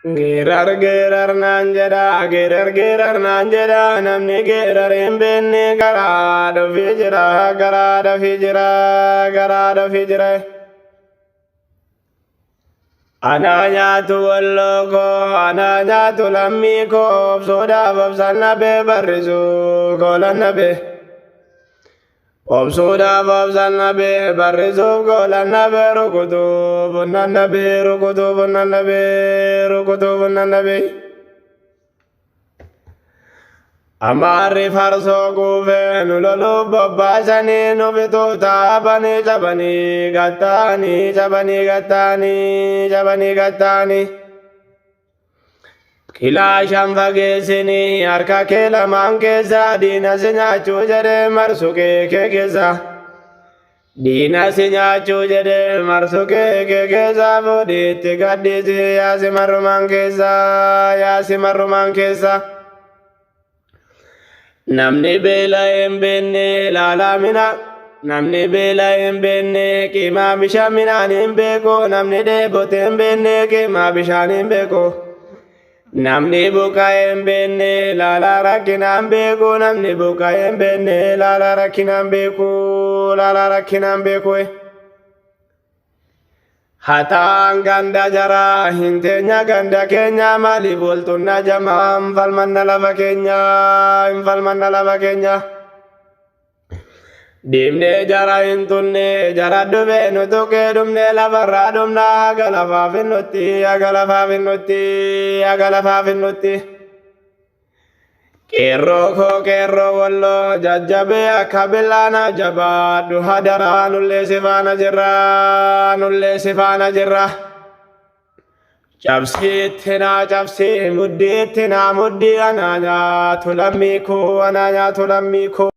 Geerar geerar naan jedha, geerar geerar naan jedha, namni geerar hin beekne garaa dhufii jira, garaa dhufii jira, garaa dhufii jira. Anaa nyaatu walloo koo, anaa nyaatu lammii koo, obsuudhaaf obsaan nabee barrisuu goolan nabee. Obsuudhaaf obsaan nabee barrisuuf goolan nabee rukutuu bunnan nabee rukutuu bunnan nabee rukutuu bunnan nabee. Amaarri farsoo guufee nu loluuf bobbaasanii nu fixuuf taabanii cabanii gattaanii cabanii gattaanii cabanii gattaanii. Kilaashaan fageessinii harka kee lamaan keessa diina si nyaachuu jedhee marsu kee kee keessa. Diina si nyaachuu jedhee marsu kee kee keessa fuudhiitti gadhiisi yaasi marrumaan keessa yaasi marrumaan keessa. Namni beela hin beekne ilaalaa mina. Namni beela hin beekne qimaa bishaan midhaan hin beeku. Namni dheebote hin beekne qimaa bishaan hin beeku. Namni buqqa'e hin beekne ilaalaa rakkina hin beeku. Namni buqqa'e hin beekne ilaalaa rakkina hin beeku. Ilaalaa rakkina hin beeku. Hataan ganda jaraa hin teenya ganda keenya maaliif waltunna jamaa hin falmanna lafa keenya hin falmanna lafa keenya. Deemnee jara hin tunne jara dhufee nu tuqee dhumne lafarraa dhumna haga lafaaf hin nutti haga lafaaf hin nutti haga lafaaf hin nutti. Qeerroo koo qeerroo walloo jajjabee akka billaana jabaadhu hadaraa nullee si faana jirra nullee si faana jirra. Cabsiitti naa cabsii muddiitti naa muddii anaa nyaatu lammii koo anaa nyaatu lammii koo.